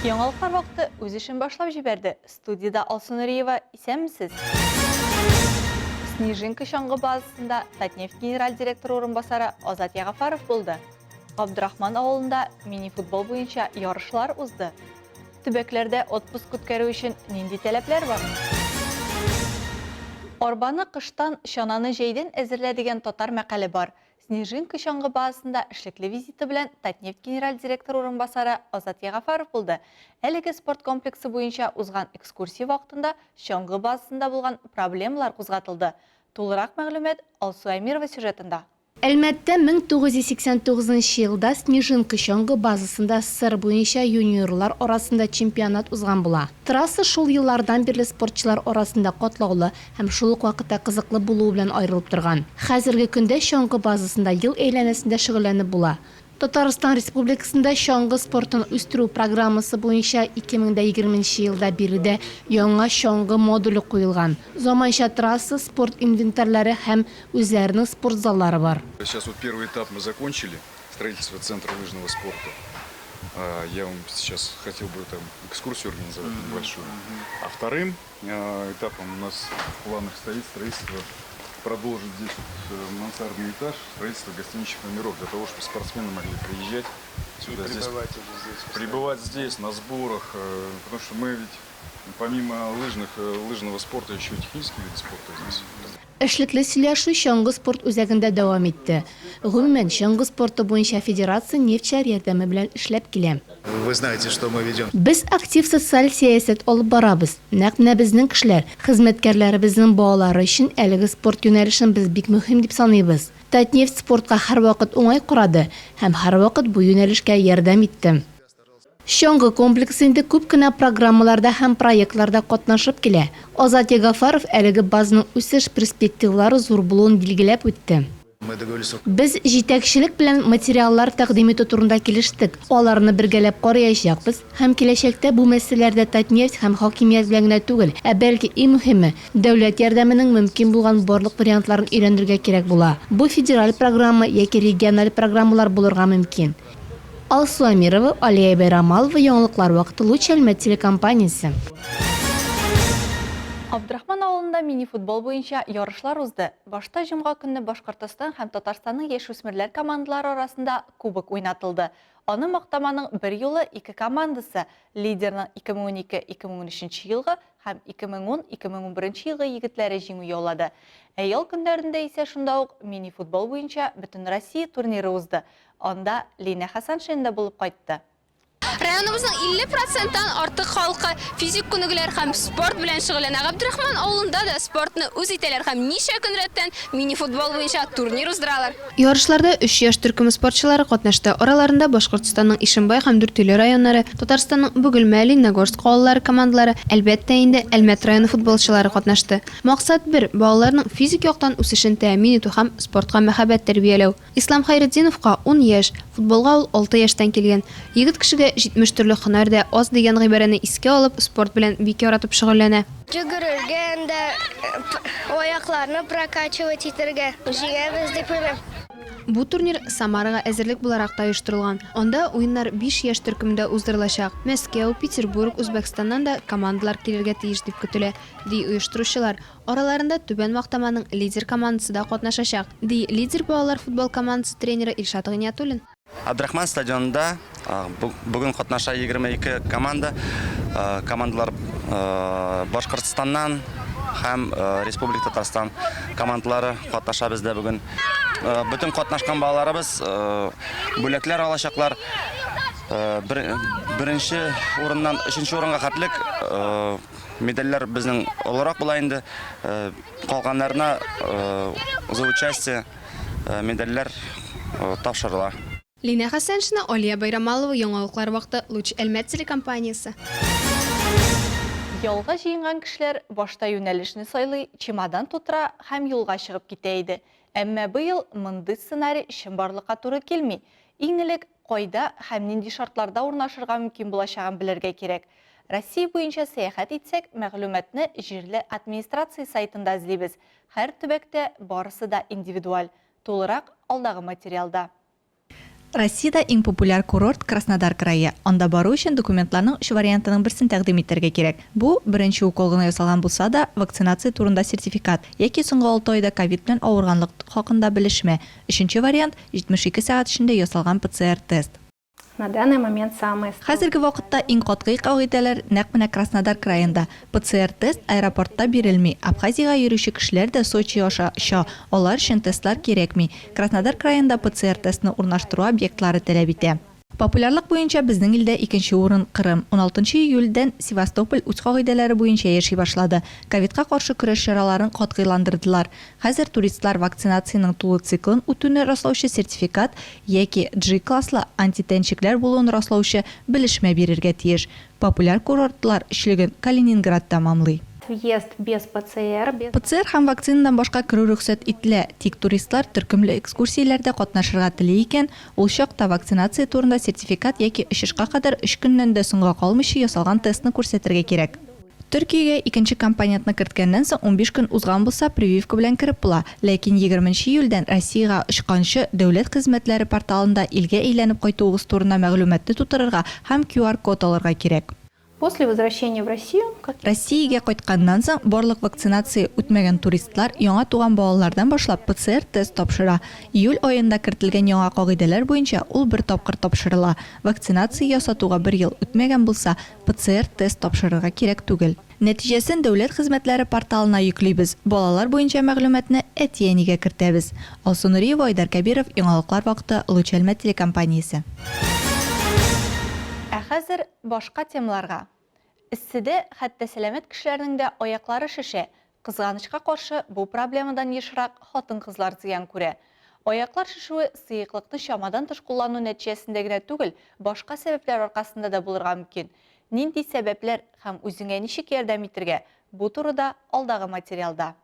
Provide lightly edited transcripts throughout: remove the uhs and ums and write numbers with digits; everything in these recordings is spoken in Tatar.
Яңалыклар вакыты үз эшен башлап җибәрде. Студиядә Алсу Нуриева, исәнмесез! Снежинка чаңгы базасында Татнефть генераль директоры урынбасары Азат Ягафаров булды. Габдрахман авылында мини-футбол буенча ярышлар узды. Төбәкләрдә отпуск үткәрү өчен нинди таләпләр бар? Арбаны кыштан, чананы җәйдән әзерлә дигән татар мәкале бар. Снежинка чаңгы базасында эшлекле визиты белән Татнефть генераль директоры урынбасары Азат Ягафаров булды. Әлеге спорт комплексы буенча узган экскурсия вакытында чаңгы базасында булган проблемалар кузгатылды. Тулырак мәгълүмат Алсу Әмирова сюжетында. Әлмәттә 1989 нчы елда Снежинка чаңгы базасында СССР буенча юниорлар арасында чемпионат узган була. Трасса шул еллардан бирле спортчылар арасында катлаулы һәм шул ук вакытта кызыклы булуы белән аерылып торган. Хәзерге көндә чаңгы базасында ел әйләнәсендә шөгыльләнеп була. Татарстан Республикасында чаңгы спортын үстерү программасы буенча 2020 нче елда биредә яңа чаңгы модуле куелган. Заманча трасса, спорт инвентарьләре һәм үзләренең спорт заллары бар. Сейчас вот первый этап мы закончили, строительство центра лыжного спорта. Я вам сейчас хотел бы там экскурсию организовать небольшую. А вторым этапом у нас в планах стоит строительство, продолжить здесь вот мансардный этаж, строительство гостиничных номеров, для того, чтобы спортсмены могли приезжать сюда. И здесь, пребывать уже здесь. Пребывать здесь, на сборах, потому что мы ведь помимо лыжных, лыжного спорта еще и технические виды спорта здесь. Эшлекле сөйләшү чаңгы спорт үзәгендә дәвам итте. Гомумән, чаңгы спорты буенча федерация нефтьчеләр ярдәме белән эшләп килә. Вы знаете, что мы ведем. Без актив социаль сәясәт алып барабыз. Нәкъ менә безнең кешеләр, хезмәткәрләребезнең балалары өчен әлеге спорт юнәлешен без бик мөһим дип саныйбыз. Татнефть спортка һәрвакыт уңай карады һәм һәрвакыт бу юнәлешкә ярдәм итте. Чаңгы комплексы инде күп кенә программаларда һәм проектларда катнашып килә. Азат Ягафаров әлеге базаның үсеш перспективалары зур булуын билгеләп үтте. Без җитәкчелек белән материаллар тәкъдим итү турында килештек. Аларны бергәләп карыячакбыз һәм киләчәктә бу мәсьәләләрдә Татнефть һәм хакимият белән генә түгел, ә бәлки иң мөһиме, дәүләт ярдәменең мөмкин булган барлык вариантларын өйрәнергә кирәк була. Бу федераль программа яки региональ программалар булырга мөмкин. Алсу Әмирова, Алия Бәйрамалова, Яңалыклар вакыты, Луч Әлмәт телекомпаниясе. Абдрахман авылында мини-футбол буенча ярышлар узды. Башта җомга көнне Башкортостан һәм Татарстанның яшүсмерләр командалары арасында кубок уйнатылды. Аны Мактаманың берьюлы ике командасы, лидерның 2012-2013 елгы һәм 2010-2011 елгы егетләре җиңү яулады. Ә ял көннәрендә исә шунда ук мини-футбол буенча Бөтенроссия турниры узды. Анда Линә Хәсәншина да булып кайтты. Районыбызның 50 проценттан артык халкы физик күнегүләр һәм спорт белән шөгыльләнә. Габдрахман авылында да спортны үз итәләр һәм ничә көн рәттән мини-футбол буенча турнир уздыралар. Ярышларда өч яшь төркеме спортчылары катнашты. Араларында Башкортстанның Ишембай һәм Дүртөйле районнары, Татарстанның Бөгелмә, Лениногорск калалары командалары, әлбәттә инде, Әлмәт районы футболчылары катнашты. Максат бер, балаларның физик яктан үсешен тәэмин итү һәм спортка мәхәббәт тәрбияләү. Ислам Хәйретдиновка ун яшь, футболга ул алты яшьтән килгән. Егет кешегә 70 төрле һөнәр дә аз дигән гыйбарәне искә алып, спорт белән бик яратып шөгыльләнә. Йөгерергә анда, аякларны прокачивать итәргә. Җиңәбез дип уйлыйм. Бу турнир Самарага әзерлек буларак та оештырылган. Анда уеннар биш яшь төркемендә уздырылачак. Мәскәү, Петербург, Үзбәкстаннан да командалар килергә тиеш дип көтелә, ди оештыручылар. Араларында Түбән Мактаманың Лидер командасы да катнашачак, ди Лидер балалар футбол командасы тренеры Илшат Гыйниятуллин. Абдрахман стадионында бүген катнаша 22 команда. Командалар Башкортстаннан һәм Республика Татарстан командалары катнаша бездә бүген. Бөтен катнашкан балаларыбыз бүләкләр алачаклар. Беренче урыннан өченче урынга хәтлек Медальләр безнең олырак була инде. Калганнарына за участие медальләр тапшырыла. Линә Хәсәншина, Алия Байрамалова, Яңалыклар вакыты, Луч Әлмәт телекомпаниясе. Ялга җыенган кешеләр башта юнәлешне сайлый, чемодан тутыра һәм юлга чыгып китә иде. Әмма быел мондый сценарий чынбарлыкка туры килми. Иң элек кайда һәм нинди шартларда урнашырга мөмкин булачагын белергә кирәк. Россия буенча сәяхәт итсәк, мәгълүматны җирле администрация сайтында эзлибез. Һәр төбәктә барысы да индивидуаль. Тулырак, алдагы материалда. Россиядә иң популяр курорт, Краснодар крае. Анда бару өчен документларның өч вариантының берсен тәкъдим итәргә кирәк. Бу, беренче укол гына ясалган булса да, вакцинация турында сертификат, яки соңгы алты айда ковид белән авырганлык хакында белешмә. Өченче вариант, 72 сәгать эчендә ясалган ПЦР-тест. На данный момент самые Хәзерге вакытта иң катгый кагыйдәләр нәкъ менә Краснодар краенда. ПЦР-тест аэропортта бирелми, Абхазиягә йөрүче кешеләр дә Сочи аша оча, алар өчен тестлар кирәкми. Краснодар краенда ПЦР-тестны урнаштыру объектлары таләп итә. Популярлык буенча безнең илдә икенче урын, Кырым. Уналтынчы июльдән Севастополь үз кагыйдәләре буенча яши башлады. Ковидка каршы көрәш чараларын катгыйландырдылар. Хәзер туристлар вакцинациянең тулы циклын үтүне раслаучы сертификат яки G-класслы антитәнчекләр булуын раслаучы белешмә бирергә тиеш. Популяр курортлар өчлеген Калининград тәмамлый. Въезд без ПЦР, без. ПЦР һәм вакцинадан башка керү рөхсәт ителә, тик туристлар төркемле экскурсияләрдә катнашырга тели икән, ул чакта вакцинация турында сертификат яки очышка кадәр өч көннән дә соңга калмыйча ясалган тестны күрсәтергә кирәк. Төркиягә икенче компонентны керткәннән соң 15 көн узган булса, прививка белән кереп була. Ләкин егерменче июльдән Россиягә очканчы, Дәүләт хезмәтләре порталында илгә әйләнеп кайтуыгыз турында мәгълүматны тутырырга һәм QR-код алырга кирәк. После возвращения в Россию, как. Россиягә кайтканнан соң, барлык вакцинация үтмәгән туристлар, яңа туган балалардан башлап, ПЦР-тест тапшыра. Июль аенда кертелгән яңа кагыйдәләр буенча, ул бер тапкыр тапшырыла. Вакцинация ясатуга бер ел үтмәгән булса, ПЦР-тест тапшырырга кирәк түгел. Нәтиҗәсен Дәүләт хезмәтләре порталына йөклибез, балалар буенча мәгълүматны әти-әнигә кертәбез. Алсу Нуриева, Айдар Кәбиров, Яңалыклар вакыты, Луч Әлмәт телекомпаниясе. Ә хәзер башка темаларга. Эсседә хәтта сәламәт кешеләрнең дә аяклары шешә. Кызганычка каршы, бу проблемадан ешрак хатын-кызлар зыян күрә. Аяклар шешүе сыеклыкны чамадан тыш куллану нәтиҗәсендә генә түгел, башка сәбәпләр аркасында да булырга мөмкин. Нинди сәбәпләр һәм үзеңә ничек ярдәм итергә, бу турыда алдагы материалда.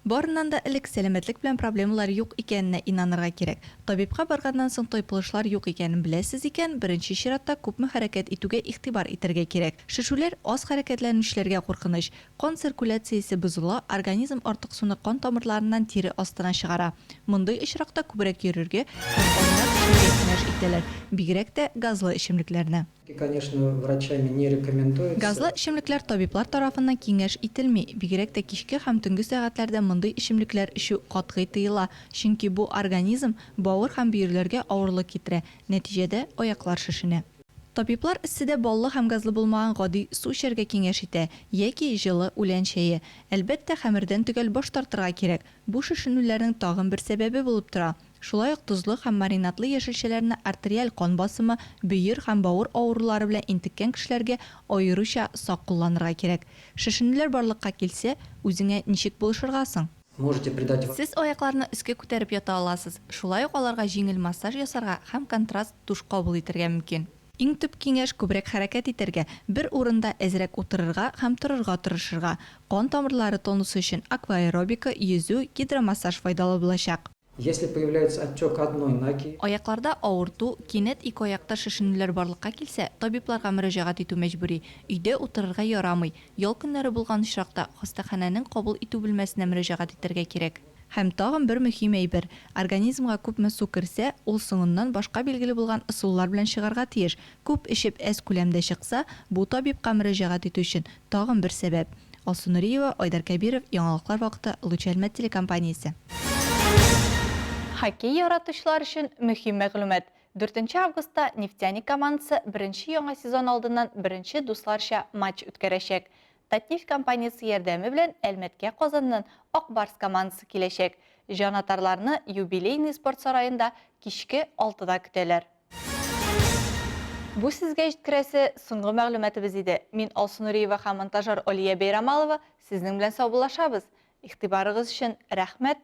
Барыннан да элек, сәламәтлек белән проблемалар юк икәненә инанырга кирәк. Табибка барганнан соң тайпылышлар юк икәнен беләсез икән, беренче чиратта күпме хәрәкәт итүгә игътибар итәргә кирәк. Шешүләр аз хәрәкәтләнүчеләргә куркыныч. Кан циркуляциясе бозыла, организм артык суны кан тамырларыннан тире астына чыгара. Мондый очракта күбрәк йөрергә һәм азрак эчәргә киңәш итәләр, бигрәк тә газлы эчемлекләрне. Конечно, врачами не рекомендуется. Газлы эчемлекләр табиблар тарафыннан киңәш ителми, бигрәк тә кичке һәм төнге сәгатьләрдә мондый эчемлекләр эчү катгый тыела, чөнки бу организм, бавыр һәм бөерләргә авырлык китерә, нәтиҗәдә, аяклар шешенә. Табиблар эсседә баллы һәм газлы булмаган гади су эчәргә киңәш итә, яки җылы үлән чәе. Әлбәттә, хәмердән төгәл баш тартырга кирәк. Бу шешенүләрнең тагын бер сәбәбе булып тора. Шулай ук тозлы һәм маринадлы яшелчәләрне артериаль кан басымы, бөер һәм бавыр авырулары белән интеккән кешеләргә аеруча сак кулланырга кирәк. Шешенүләр барлыкка килсә, үзеңә ничек булышырга соң? Можете придать. Сез аякларны өскә күтәреп ята аласыз, шулай ук аларга җиңел массаж ясарга һәм контраст душ кабул итәргә мөмкин. Иң төп киңәш, күбрәк хәрәкәт итәргә, бер урында әзрәк утырырга һәм торырга тырышырга. Кан тамырлары тонусы өчен акваэробика, йөзү, гидромассаж файдалы булачак. Если появляется отек одной ноги. Аякларда авырту, кинәт ике аякта шешенүләр барлыкка килсә, табибларга мөрәҗәгать итү мәҗбүри. Өйдә утырырга ярамый. Ял көннәре булган очракта, хастаханәнең кабул итү бүлмәсенә мөрәҗәгать итәргә кирәк. Һәм тагын бер мөһим әйбер, организмга күпме су керсә, ул соңыннан башка билгеле булган ысуллар белән чыгарга тиеш. Күп эчеп, әз күләмдә чыкса, бу табибка мөрәҗәгать итү өчен тагын бер сәбәп. Алсу Нуриева, Айдар Кәбиров, Яңалыклар вакыты, Луч Әлмәт телекомпаниясе. Хоккей яратучылар өчен мөһим мәгълүмат. Дүртенче августта Нефтяник командасы беренче яңа сезон алдыннан беренче дусларча матч үткәрәчәк. Татнефть компаниясе ярдәме белән Әлмәткә Казаннан Ак Барс командасы киләчәк. Җанатарларны Юбилейный спорт сараенда кичке алтыда көтәләр. Бу сезгә җиткерәсе соңгы мәгълүматыбыз иде. Мин Алсу Нуриева һәм монтажер Алия Бәйрамалова сезнең белән саубуллашабыз. Игътибарыгыз өчен рәхмәт.